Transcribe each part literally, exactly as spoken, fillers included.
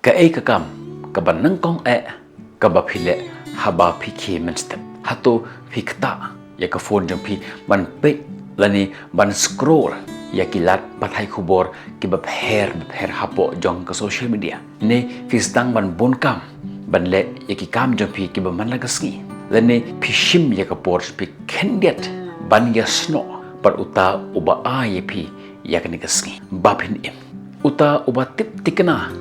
Kaei ka kam kaba nyngkong eh kaba phi leh haba phi khie mynstep? Hato phi ktah ïa ka phone jong phi ban peit lane ban scroll ïa ki lad pathai khubor kiba pher bapher hapoh jong ka social media? Ne phi sdang ban bun kam ban leh ïa ki kam jong phi kiba man la ka sngi? Lane phi shim ïa ka por jong phi khyndiat ban ïasnoh bad uta uba ai ïa phi ïa kane ka sngi ba phin im, uta uba tip thikna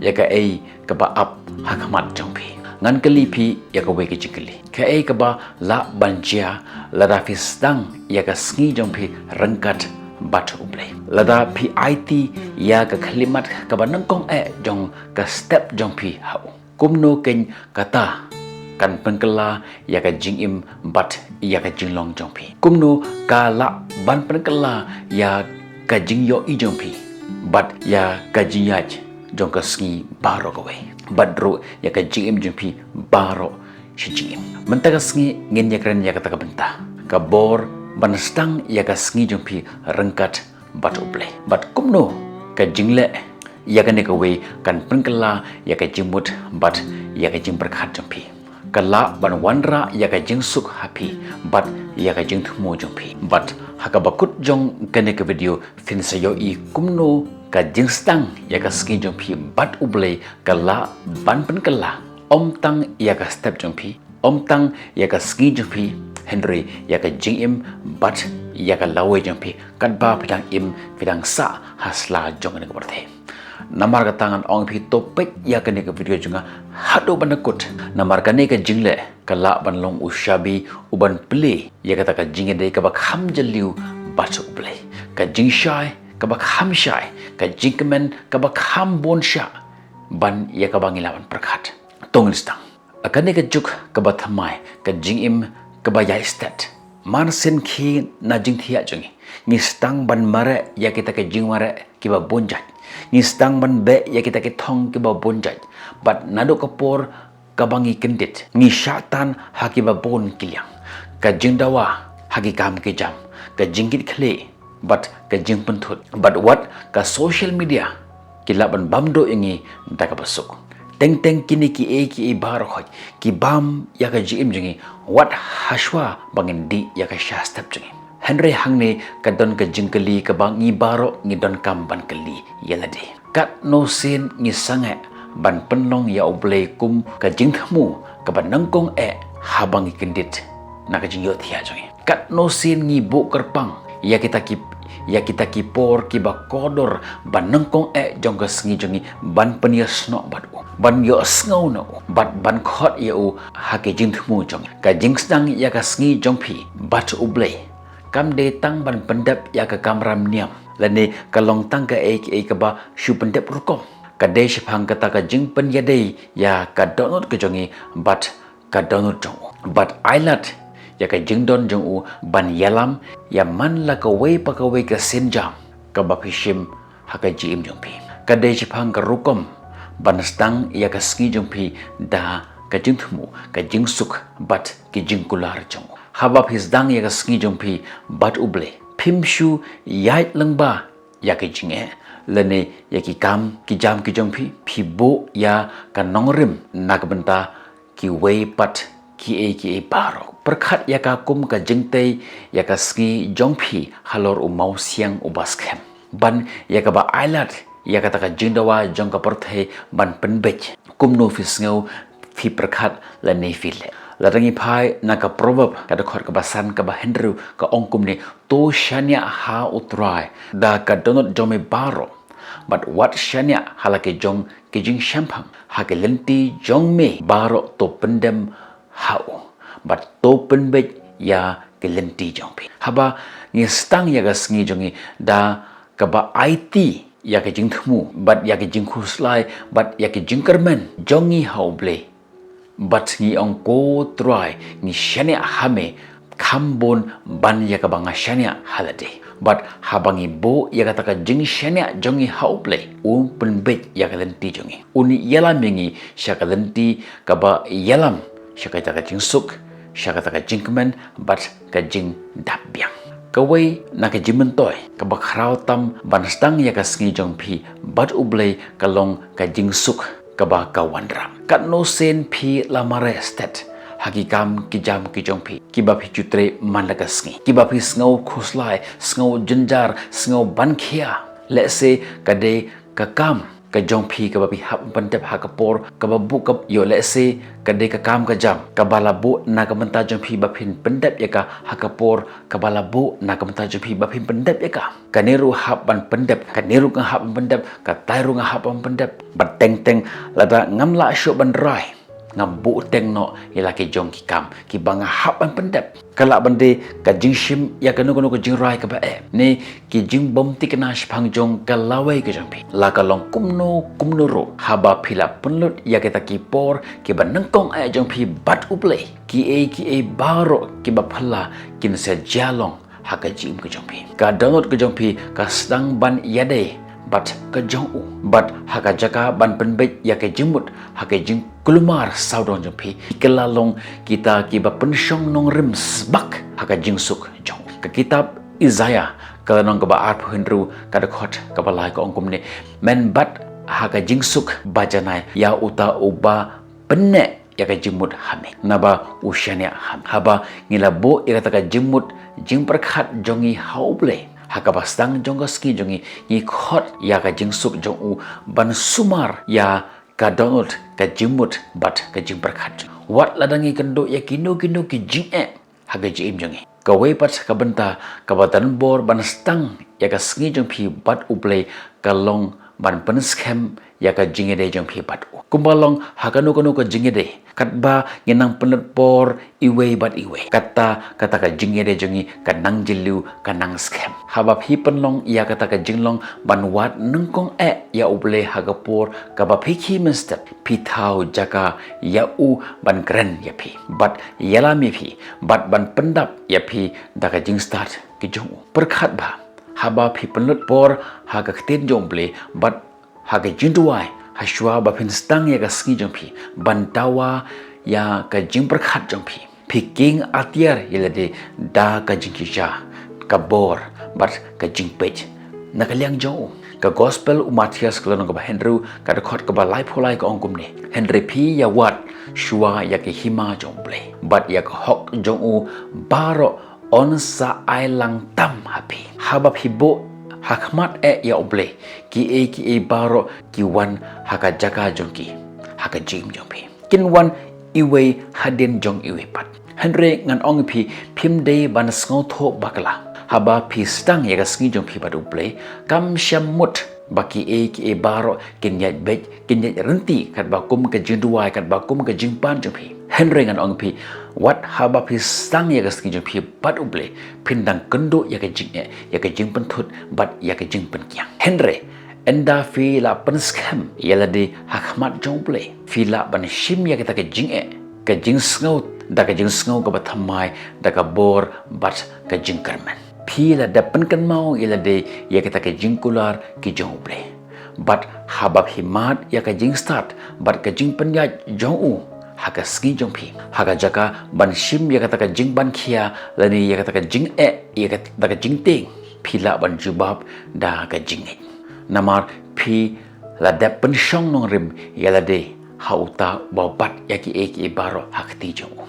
ïa kaei kaba ap ha khmat jong phi? Ngan kylli phi ïa kawei ka jingkylli: kaei kaba lah ban jia lada phi sdang ïa ka sngi jong phi ryngkat bad U Blei? Lada phi aiti ïa ka khyllipmat kaba nyngkong eh jong ka step jong phi ha u, kumno kein kata kan pynkylla ïa ka jingim bad ïa ka jinglong jong phi? Kumno ka lah ban pynkylla ïa ka jingïohi jong phi bad ïa ka jingïaid jong ka sngi baroh kawei, bad ruh ïa ka jingim jong phi baroh shi jingim? Mynta ka sngi ngin ïakren ïa kata ka bynta, ka bor ban sdang ïa ka sngi jong phi ryngkat bad U Blei, bad kumno ka jingleh ïa kane kawei kan pynkylla ïa ka jingmut bad ïa ka jingpyrkhat jong phi. Ka lah ban wanrah ïa ka jingsuk ha phi bad ïa ka jingthmu jong phi. Bad ha kaba kut jong kane ka video phin sa ïohi kumno ka jingsdang ïa ka sngi jong phi bad U Blei ka lah ban pynkylla ym tang ïa ka step jong phi, ym tang ïa ka sngi jong phi, hynrei ïa ka jingim bad ïa ka lawei jong phi katba phi dang im, phi dang sah ha sla jong kane ka pyrthei. Namar kata ngan ong ïa phi, to peit ïa kane ka video jong nga haduh ban da kut, namar kane ka jingleh ka lah ban long u shabi u ban plie ïa kata ka jingïadei kaba kham jylliew bad U Blei, ka jingshai kaba kham shai, ka jingkmen kaba kham bun shah ban ïa kaba ngi lah ban pyrkhat. To ngin sdang. Ha kane ka juk kaba thymmai, ka jingim kaba ïaid stet, mar sien khie na jingthiah jong ngi, ngi sdang ban mareh ïa kita ki jingmareh kiba bun jait. Ngi sdang ban beh ïa kita ki thong kiba bun jait. Bad naduh ka por kaba ngi kyndit, ngi shah tan ha kiba bun ki liang: ka jingdawa ha ki kam ki jam, ka jingkitkhlieh bad ka jingpynthut, bad wat ka social media ki lah ban bam duh ïa ngi da kaba suk. Teng teng kine kiei kiei baroh khoit ki bam ïa ka jingim jong ngi wat hashwa ba ngin dih ïa ka sha step jong ngi. Hynrei hangne ka don ka jingkylli kaba ngi baroh ngi donkam ban kylli ïa lade: katno sien ngi sangeh ban pynlong ïa U Blei kum ka jingthmu kaba nyngkong eh haba ngi kyndit na ka jingïohthiah jong ngi? Katno sien ngi buh kyrpang ïa kita ki, ïa kita ki por kiba kordor ba nyngkong eh jong ka sngi jong ngi ban pynïasnoh bad u, ban ïohsngew na u bad ban khot ïa u ha ki jingthmu jong ngi? Ka jingsdang ïa ka sngi jong phi bad U Blei kam dei tang ban pyndep ïa ka kamram niam lane ka long tang kaei kaei kaba shu pyndep rukom. Ka dei shaphang kata ka jingpynïadei ïa ka dohnud ka jong ngi bad ka dohnud jong u. Bad ai lad ïa ka jingdon jong u ban ïalam ïa man la kawei pa kawei ka sienjam kaba phi shim ha ka jingim jong phi. Ka dei shaphang ka rukom ban sdang ïa ka sngi jong phi da ka jingthmu, ka jingsuk bad ki jingkular jong u. Haba phi sdang ïa ka sngi jong phi bad U Blei, phim shu ïaid lyngba ïa ki jingeh lane ïa ki kam ki jam ki jong phi, phi buh ïa ka nongrim na ka bynta kiwei pat kiei kiei baroh. Pyrkhat ïa ka kum ka jingtei ïa ka sngi jong phi halor u mawsiang uba skhem, ban ïa kaba ai lad ïa kata ka jingdawa jong ka pyrthei ban pynbeit. Kumno phi sngew, phi pyrkhat lane phi leh? Lada ngi phai na ka Proverb ka dkhot kaba san kaba hynriew, ka ong kumne: To shaniah ha U Trai da ka dohnud jong me baroh, bad wat shaniah ha la ki jong ki jingshemphang. Ha ki lynti jong me baroh to pyndem ha u, bad to pynbeit ïa ki lynti jong phi. Haba ngi sdang ïa ka sngi jong ngi da kaba aiti ïa ka jingthmu bad ïa ka jingkhuslai bad ïa ka jingkyrmen jong ngi ha U Blei, bad ngi ong: Ko Trai, ngi shaniah ha me, kham bun ban ïa kaba nga shaniah ha lade. Bad haba ngi buh ïa kata ka jingshaniah jong ngi ha U Blei, un pynbeit ïa ka lynti jong ngi, un ïalam ïa ngi sha ka lynti kaba ïalam sha kata ka jingsuk, sha kata ka jingkmen bad ka jingdap biang. Kawei na ka jingmyntoi kaba khraw tam ban sdang ïa ka sngi jong phi bad U Blei ka long ka jingsuk kaba ka wanrah. Katno sien phi la mareh stet ha ki kam ki jam ki jong phi, kiba phi ju trei man la ka sngi, kiba phi sngew khuslai, sngew jynjar, sngew ban khia. Lehse ka dei ka kam ka jong phi kaba phi hap pyndep ha ka por kaba buh ka, ïoh lehse ka dei ka kam ka jam kaba la buh na ka bynta jong phi ba phin pyndep ïa ka ha ka por kaba la buh na ka bynta jong phi ba phin pyndep ïa ka. Kane ruh hap ban pyndep, kane ruh nga hap ban pyndep, katai ruh nga hap ban pyndep. Bad teng teng lada ngam lah shuh ban rai, nga buh teng noh ïa la ki jong ki kam kiba nga hap ban pyndep. Ka lah ban dei ka jingshim ïa kano kano ka jingrai kaba eh, ne ki jingbym thikna shaphang jong ka lawei ka jong phi. La ka long kumno kumno ruh, haba phi la pynlut ïa kita ki por kiba nyngkong eh jong phi bad U Blei, kiei kiei baroh kiba phylla kin sa jia long ha ka jingim ka jong phi. Ka dohnud ka jong phi ka sdang ban ïadei bad ka jong U. Bad ha ka jaka ban pynbeit ïa ka jingmut ha ka jingkulmar sawdong jong phi, ki la long kita kiba pynshong nongrim sbak ha ka jingsuk jong U. Ka kitab Isaiah ka lynnong kaba arphew hynriew ka dkhot kaba lai ka ong kumne: Men bat ha ka jingsuk ba janai ïa uta uba pynneh ïa ka jingmut ha me, naba u shaniah ha me. Haba ngi la buh ïa kata ka jingmut jingpyrkhat jong ngi ha U Blei ha kaba sdang jong ka sngi jong ngi, ngi khot ïa ka jingsuk jong U ban sumar ïa ka dohnud, ka jingmut bad ka jingpyrkhat jong ngi. Wat lada ngi kynduh ïa kino kino ki jingeh ha ka jingim jong ngi, kawei pat ka bynta kaba don bor ban sdang ïa ka sngi jong phi bad U Blei ka long ban pynskhem ïa ka jingïadei jong phi bad U. Kumba long ha kano kano ka jingïadei, katba ngi nang pynlut por iwei bad iwei, kata kata ka jingïadei jong ngi ka nang jylliew, ka nang skhem. Haba phi pynlong ïa kata ka jinglong ban wad nyngkong eh ïa U Blei ha ka por kaba phi khie mynstep, phi thaw jaka ïa U ban kren ïa phi bad ïalam ïa phi bad ban pyndap ïa phi da ka jingstad ki jong U. Pyrkhat ba haba phi pynlut por ha ka ktien jong U Blei bad ha ka jingduwai ha shuwa ba phin sdang ïa ka sngi jong phi ban dawa ïa ka jingpyrkhat jong phi, phi kieng atiar ïa lade da ka jingkyrkhu, ka bor bad ka jingpeit na ka liang jong U. Ka Gospel u Mathaios ka lynnong kaba hynriew ka dkhot kaba laiphew lai ka ong kumne: Hynrei phi ïa wad shuwa ïa ka hima jong U Blei bad ïa ka hok jong U, baroh Un sa ai lang tam ha phi. Haba phi buh ha khmat eh ïa U Blei kiei kiei baroh ki wan ha ka jaka jong ki, ha ka jingim jong phi. Kin wan iwei hadien jong iwei pat. Hynrei ngan ong ïa phi, phim dei ban sngewthuh bakla. Haba phi sdang ïa ka sngi jong phi bad U Blei, kam shym mut ba kiei kiei baroh kin ïaid beit, kin ïaid ryntih katba kum ka jingduwai, katba kum ka jingpan jong phi. Hynrei ngan ong ïa phi, wat haba phi sdang ïa ka sngi jong phi bad U Blei, phin dang kynduh ïa ka jingeh, ïa ka jingpynthut bad ïa ka jingpynkiang. Hynrei ynda phi la pynskhem ïa lade ha khmat jong U Blei, phi lah ban shim ïa kata ka jingeh, ka jingsngew, da ka jingsngew kaba thymmai, da ka bor bad ka jingkyrmen. Phi la dep pynkynmaw ïa lade ïa kata ka jingkular ki jong U Blei. Bad haba phi mad ïa ka jingstad bad ka jingpynïaid jong U ha ka sngi jong phi, ha ka jaka ban shim ïa kata ka jingban khia lane ïa kata ka jingeh, ïa kata ka jingtieng, phi lah ban jubab da ka jingngeit. Namar phi la dep pynshong nongrim ïa lade ha uta uba bat ïa kiei kiei baroh ha kti jong U.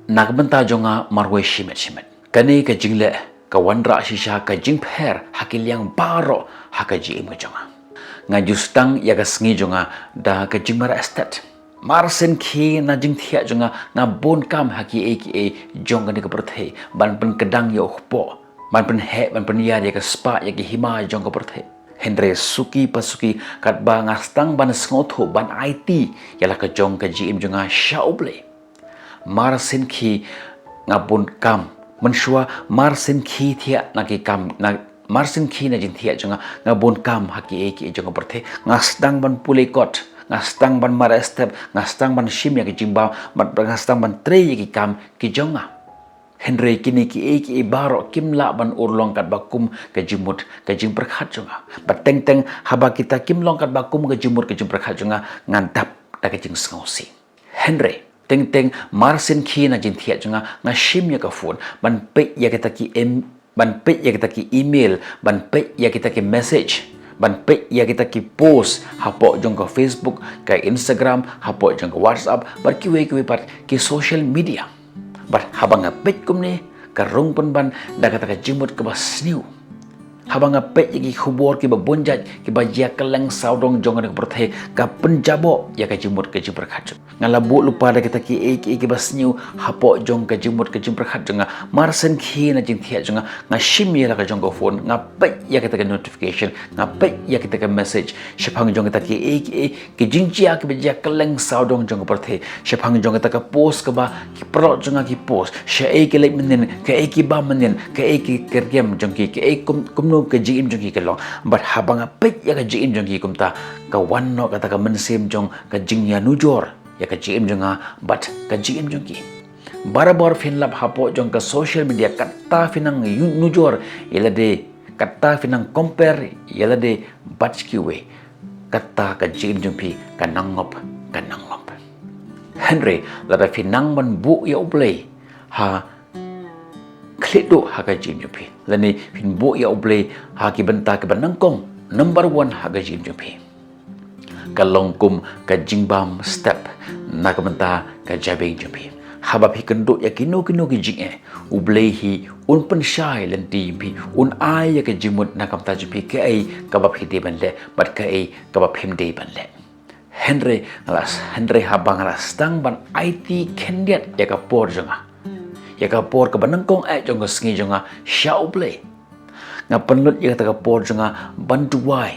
Na ka bynta jong nga marwei shimet shimet, kane ka jingleh ka wanrah shisha ka jingpher ha ki liang baroh ha ka jingim ka jong nga. Nga ju sdang ïa ka sngi jong nga da ka jingmareh stet. Mar sien khie na jingthiah jong nga, nga bun kam ha kiei kiei jong kane ka pyrthei, ban pynkdang ïa u kpoh, ban pynheh, ban pynïar ïa ka spah, ïa ka hima jong ka pyrthei. Hynrei suki pa suki, katba nga sdang ban sngewthuh, ban aiti ïa la ka jong ka jingim jong nga sha U Blei, mar sien khie nga bun kam. Mynshuwa mar sien khie thiah na ki kam, na mar sien khie na jingthiah jong nga, nga bun kam ha kiei kiei jong ka pyrthei. Nga sdang ban pule kot, nga sdang ban mareh step, nga sdang ban shim ïa ka jingbam, bad nga sdang ban trei ïa ki kam ki jong nga. Hynrei kine kiei kiei baroh kim lah ban urlong katba kum ka jingmut, ka jingpyrkhat jong nga. Bad teng teng haba kita kim long katba kum ka jingmut, ka jingpyrkhat jong nga, ngan dap da ka jingsngewsih. Hynrei teng teng mar sien khie na jingthiah jong nga, nga shim ïa ka phone ban peit ïa kita ki em ban peit ïa kita ki email, ban peit ïa kita ki message, ban peit ïa kita ki post hapoh jong ka Facebook, ka Instagram, hapoh jong ka WhatsApp, bad kiwei kiwei pat ki social media. Bad haba nga peit kumne, ka rung pynban da kata ka jingmut kaba sniew. Haba nga peit ïa ki khubor kiba bun jait kiba jia kylleng sawdong jong kane ka pyrthei, ka pynjaboh ïa ka jingmut ka jingpyrkhat jong nga. Nga la buh lypa da kita kiei kiei kiba sniew hapoh jong ka jingmut ka jingpyrkhat jong nga. Mar shen khie na jingthiah jong nga, nga shim ïa la ka jong ka phone, nga peit ïa kita ka notification, nga peit ïa kita ka message shaphang jong kita kiei kiei ki jingjia kiba jia kylleng sawdong jong ka pyrthei, shaphang jong kita ka post kaba ki paralok jong nga ki post, shaei ki leit mynnin, kaei ki bam mynnin, kaei ki kyrkieh jong ki, kaei kum, kumno ka jingim jong ki ka long. Bad haba nga peit ïa ka jingim jong ki kumta, ka wan noh kata ka mynsiem jong ka jingïanujor ïa ka jingim jong nga bad ka jingim jong ki. Barabor phin lap hapoh jong ka social media, kata phin nang ïu-, nujor ïa lade, kata phin nang compare ïa lade bad kiwei, kata ka jingim jong phi kan nang ngop, kan nang lop. Hynrei lada phi nang ban buh ïa U Blei ha khlieh duh ha ka jingim jong phi, lane phin buh ïa U Blei ha ki bynta kiba nyngkong, number one ha ka jingim jong phi, ka long kum ka jingbam step na ka bynta ka jabieng jong phi. Haba phi kynduh ïa kino kino ki jingeh, U Blei hi un pynshai lynti ïa phi, un ai ïa ka jingmut na ka bynta jong phi, kaei kaba phi dei ban leh bad kaei kaba phim dei ban leh. Hynrei nga la, hynrei haba nga la sdang ban aiti khyndiat ïa ka por jong nga, ïa ka por kaba nyngkong eh jong ka sngi jong nga sha U Blei, nga pynlut ïa kata ka por jong nga ban duwai,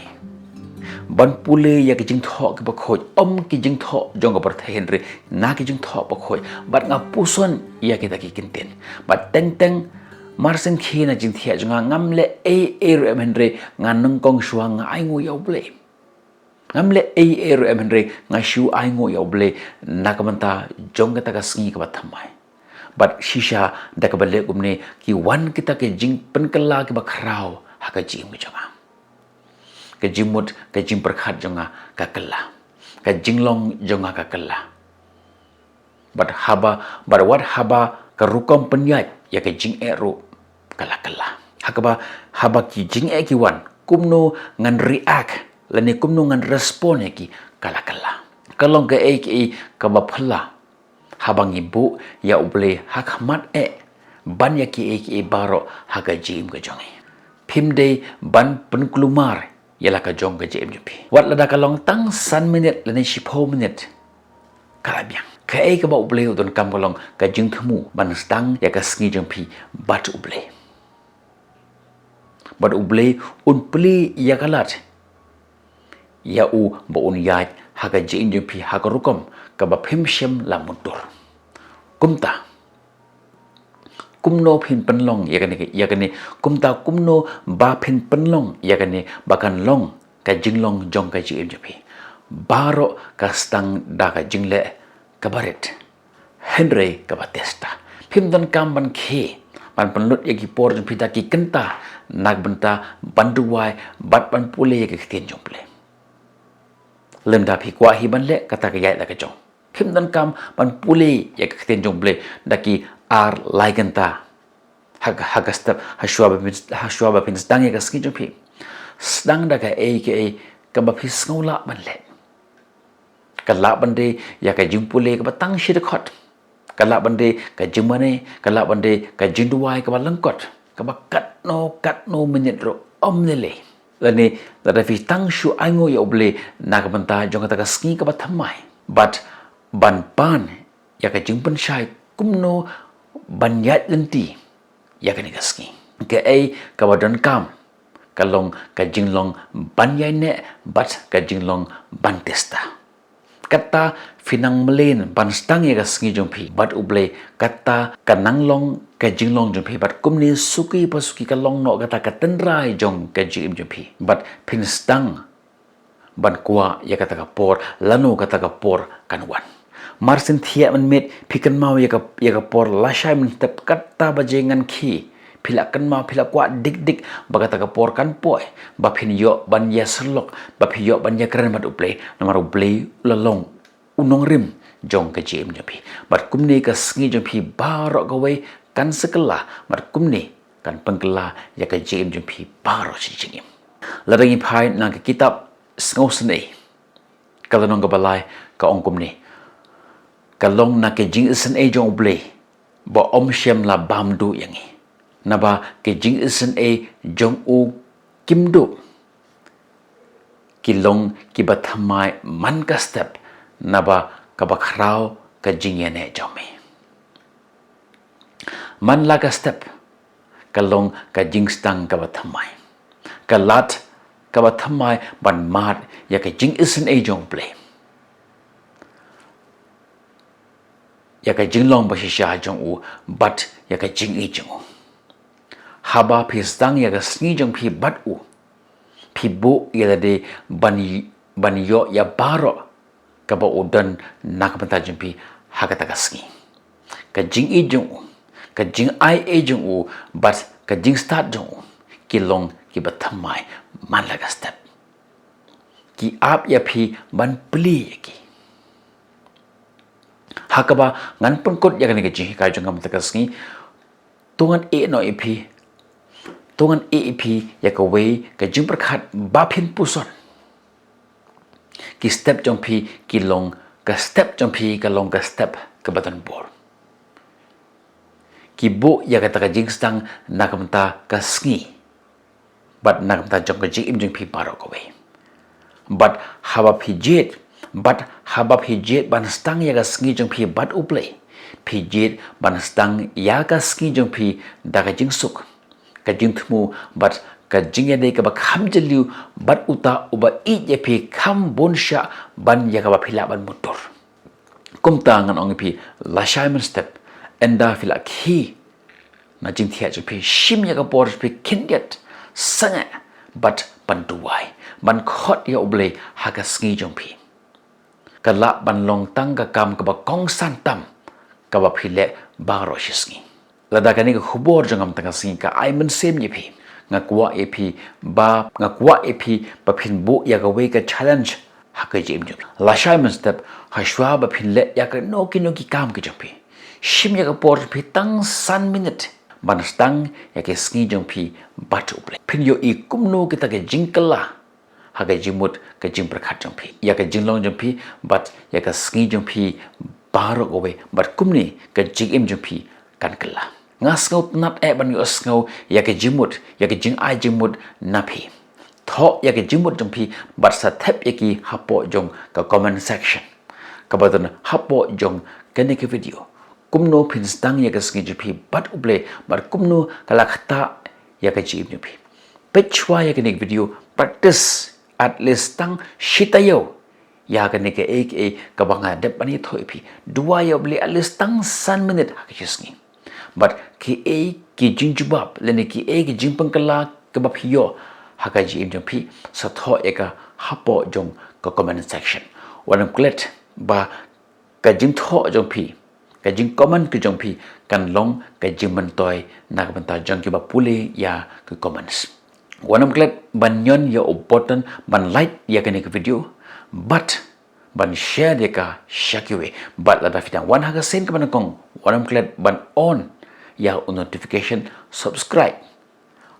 ban pule ïa ki jingthoh kiba khuid, ym ki jingthoh jong ka pyrthei hynrei na ki jingthoh ba khuid, bad nga puson ïa kita ki ktien. Bad teng teng, mar shen khie na jingthiah jong nga, ngam leh ei ei ruh em hynrei nga nyngkong shuwa nga ainguh ïa U Blei. Ngam leh ei ei ruh em hynrei nga shu ainguh ïa U Blei na ka bynta jong kata ka sngi kaba thymmai. Bad shisha da kaba leh kumne, ki wan kita ki jingpynkylla kiba khraw ha ka jingim ka jong nga. Ka jingmut ka jingpyrkhat jong nga ka kylla, ka jinglong jong nga ka kylla. Bad haba, bad wat haba ka rukom pynïaid ïa ka jingeh ruh ka la kylla. Ha kaba, haba ki jingeh ki wan, kumno ngan react lane kumno ngan respond ïa ki ka la kylla. Ka long kaei kaei kaba phylla haba ngi buh ïa U Blei ha khmat eh ban ïa kiei kiei baroh ha ka jingim ka jong ngi. Phim dei ban pynkulmar ïa la ka jong ka jingim jong phi. Wat lada ka long tang san minit lane shiphew minit, ka la biang. Kaei kaba U Blei u donkam ka long ka jingthmu ban sdang ïa ka sngi jong phi bad U Blei. Bad U Blei un plie ïa ka lad ïa u ba un ïaid ha ka jingim jong phi ha ka rukom kaba phim shym la mutdur. Kumta, kumno phin pynlong ïa kane, ïa kane, kumta kumno ba phin pynlong ïa kane ba kan long ka jinglong jong ka jingim jong phi? Baroh ka sdang da ka jingleh kaba rit, hynrei kaba testa. Phim donkam ban khie ban pynlut ïa ki por jong phi da ki kynta na ka bynta ban duwai bad ban pule ïa ki ktien jong U Blei. Lymda phi kwah hi ban leh, kata ka ïaid la ka jong. Phim donkam ban pule ïa ka ktien jong U Blei da ki ar lai kynta ha ka, ha ka step, ha shuwa ba phin, ha shuwa ba phin sdang ïa ka sngi jong phi. Sdang da kaei kaei kaba phi sngew lah ban leh. Ka lah ban dei ïa ka jingpule kaba tang shi dkhot. Ka lah ban dei ka jingmane, ka lah ban dei ka jingduwai kaba lyngkot, kaba katno katno minit ruh ym lei lei. Lane lada phi tang shu ainguh ïa U Blei na ka bynta jong kata ka sngi kaba thymmai bad ban pan ïa ka jingpynshai kumno ban ïaid lynti ïa kane ka sngi. Kaei kaba donkam ka long ka jinglong ban ïaineh bad ka jinglong ban testa. Kata phi nang mlien ban sdang ïa ka sngi jong phi bad U Blei, kata ka nang long ka jinglong jong phi. Bad kumne suki pa suki ka long noh kata ka tynrai jong ka jingim jong phi. Bad phin sdang ban kwah ïa kata ka por, lano kata ka por kan wan. Mar shen thiah mynmiet phi kynmaw ïa ka, ïa ka por lashai mynstep, kata baje ngan khie. Phi la kynmaw, phi la kwah dik dik ba kata ka por kan poi ba phin ïoh ban ïasyllok, ba phin ïoh ban ïakren bad U Blei, namar U Blei u la long u nongrim jong ka jingim jong phi. Bad kumne ka sngi jong phi baroh kawei kan sa kylla. Bad kumne kan pynkylla ïa ka jingim jong phi baroh shi jingim. Lada ngi phai na ka kitab Sngewsynei, ka lynnong kaba lai, ka ong kumne: Ka long na ka jingisynei jong U Blei ba ym shym la bam duh ïa ngi, naba ka jingisynei jong u kim duh. Ki long kiba thymmai man ka step, naba kaba khraw ka jingïaneh jong me. Man la ka step, ka long ka jingsdang kaba thymmai, ka lad kaba thymmai ban mad ïa ka jingisynei jong U Blei, ïa ka jinglong ba shisha jong u bad ïa ka jingïeit jong u. Haba phi sdang ïa ka sngi jong phi bad u, phi buh ïa lade ban, ban ïoh ïa baroh kaba u don na ka bynta jong phi ha kata ka sngi. Ka jingïeit jong u, ka jingai ei jong u bad ka jingstad jong u, ki long kiba thymmai man la ka step. Ki ap ïa phi ban plie ïa ki. Ha kaba ngan pynkut ïa kane ka jinghikai jong nga mynta ka sngi, to ngan ïeh noh ïa phi, to ngan ïeh ïa phi ïa kawei ka jingpyrkhat ba phin puson. Ki step jong phi ki long, ka step jong phi ka long ka step kaba don bor. Ki buh ïa kata ka jingsdang na ka bynta ka sngi bad na ka bynta jong ka jingim jong phi baroh kawei. Bad haba phi jied, bad haba phi jied ban sdang ïa ka sngi jong phi bad U Blei, phi jied ban sdang ïa ka sngi jong phi da ka jingsuk, ka jingthmu bad ka jingïadei kaba kham jylliew bad uta uba ïeit ïa phi kham bun shah ban ïa kaba phi lah ban mutdur. Kumta ngan ong ïa phi, lashai mynstep, ynda phi la khie na jingthiah jong phi, shim ïa ka por jong phi khyndiat, sangeh bad ban duwai, ban khot ïa U Blei ha ka sngi jong phi. Ka lah ban long tang ka kam kaba kongsan tam kaba phi leh baroh shi sngi. Lada kane ka khubor jong nga mynta ka sngi ka ai mynsiem ïa phi, nga kwah ïa phi ba, nga kwah ïa phi ba phin buh ïa kawei ka challenge ha ka jingim jong phi. Lashai mynstep, hashwa ba phin leh ïa kino kino ki kam ki jong phi, shim ïa ka por jong phi tang san minit ban sdang ïa ka sngi jong phi bad U Blei. Phin ïohi kumno kita ki jingkylla ha ka jingmut ka jingpyrkhat jong phi, ïa ka jinglong jong phi bad ïa ka sngi jong phi baroh kawei, bad kumne ka jingim jong phi kan kylla. Nga sngewtynnat eh ban ïohsngew ïa ka jingmut, ïa ka jingai jingmut na phi. Thoh ïa ka jingmut jong phi bad sa thep ïa ki hapoh jong ka comment section kaba don hapoh jong kane ka video. Kumno phin sdang ïa ka sngi jong phi bad U Blei, bad kumno ka la ktah ïa ka jingim jong phi. Peit shuwa ïa kane ka video, practice at least tang shi taïew ïa kane kaei kaei kaba nga dep ban ïathuh ïa phi. Duwai ïa U Blei at least tang san minit ha ka shi sngi. Bad kiei ki jingjubab lane kiei ki jingpynkylla kaba phi ïoh ha ka jingim jong phi, sa thoh ïa ka hapoh jong ka comment section. Wat nym klet ba ka jingthoh jong phi, ka jingcomment ka jong phi kan long ka jingmyntoi na ka bynta jong kiba pule ïa ka comments. Wat nym klet ban ñion ïa u button ban like ïa kane ka video bad ban share ïa ka sha kiwei. Bad lada phi dang wan ha ka sien kaba nyngkong, wat nym klet ban on ïa u notification subscribe,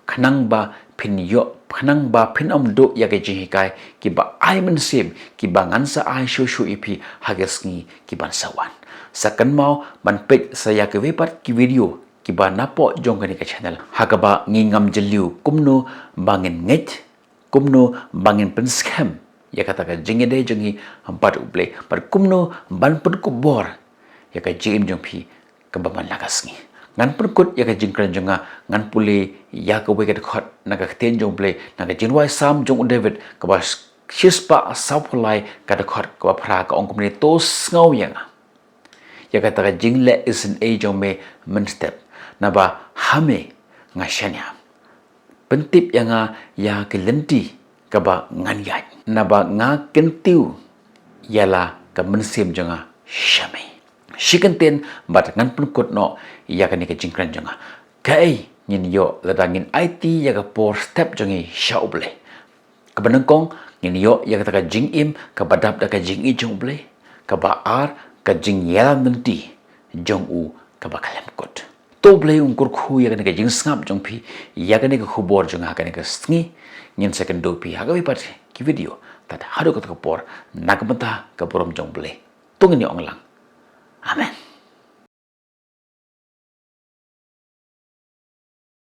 khnang ba phin ïoh, khnang ba phin ym duh ïa ka jinghikai kiba ai mynsiem kiba ngan sa ai shuh shuh ïa phi ha ka sngi kiban sa wan. Sa kynmaw ban peit sa ïa kiwei pat ki video kiba napoh jong kane ka channel, ha kaba ngi ngam jylliew kumno ba ngin ngeit, kumno ba ngin pynskhem ïa kata ka jingïadei jong ngi bad U Blei, bad kumno ban pynkupbor ïa ka jingim jong phi kaba man la ka sngi. Ngan pynkut ïa ka jingkren jong nga, ngan pule ïa kawei ka dkhot na ka ktien jong U Blei, na ka jingrwai Salm jong u David, kaba shispah sawphew lai, ka dkhot kaba phra, ka ong kumne: To sngew ïa nga ïa kata ka jingleh isynei jong me mynstep, naba ha me nga shaniah. Pyntip ïa nga ïa ki lynti kaba ngan ïaid, naba nga kyntiew ïa la ka mynsiem jong nga sha me. Shi kyntien bad ngan pynkut noh ïa kane ka jingkren jong nga. Kaei ngin ïoh lada ngin aiti ïa ka por step jong ngi sha U Blei? Kaba nyngkong, ngin ïoh ïa kata ka jingim kaba dap da ka jingïeit jong U Blei. Kaba ar, ka jingïalam lynti jong u kaba khlem kut. To Blei un kyrkhu ïa kane ka jingsngap jong phi, ïa kane ka khubor jong nga ha kane ka sngi. Ngin sa kynduh phi ha kawei pat ki video. Tad haduh kata ka por, na ka bynta ka burom jong Blei, to ngin ïa ong lang, Amen.